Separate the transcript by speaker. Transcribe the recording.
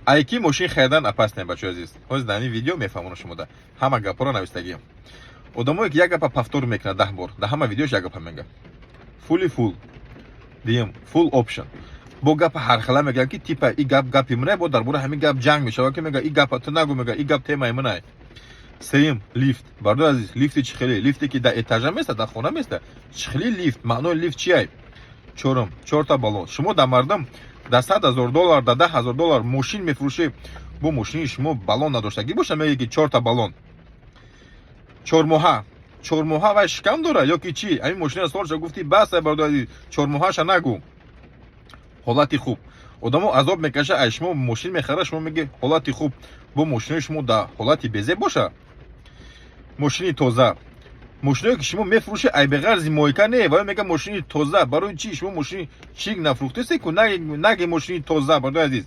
Speaker 1: Айки мошин харидан опасне, бачаҳои азиз. Ҳозир дар ин видео мефаҳмонам шумода. Ҳама гапҳоро навистагиам. Одамое, ки як гапа повтор мекунад 10 бор, дар ҳама видеош як гапа мега: фулли фул, дуюм, full option. Бо гапа ҳархела мегӯям, ки типа и гап гапи минай, бо дар бораи ҳамин гап ҷанг мешавад, ки мега: «И гапа ту нагӯ», мега, «и гап темаи минай». Сеюм, лифт. Бардои азиз, лифти чӣ хеле? Лифте, ки дар этажа места, дар хона места, чӣ хели лифт? Маънои лифт чиай? Чорум, чорта баллон. Шумо дар мардум дар 100 000 доллар, дар 10 000 доллар мошин мефурӯшед, бо мошини шумо баллон надоштагӣ боша, меге, ки чорта баллон. 4 моҳа, 4 моҳа вай шикам дора ё ки чӣ? Ҳамин мошина солша гуфтӣ, бас, ай бардои азиз, 4 моҳаша нагӯ. Ҳолати хуб. Одамо азоб мекаша, ай шумо мошин мехара, шумо меги: «Ҳолати хуб». Бо мошинои шумо дар ҳолати безеб боша. Мошини тоза. Мошиное, ки шумо мефурӯшед, ай беғарзи мойка не, вай мега: «Мошини тоза». Барои чӣ шумо мошини чик нафурӯхтасе ку, наги мошини тоза, бардои азиз?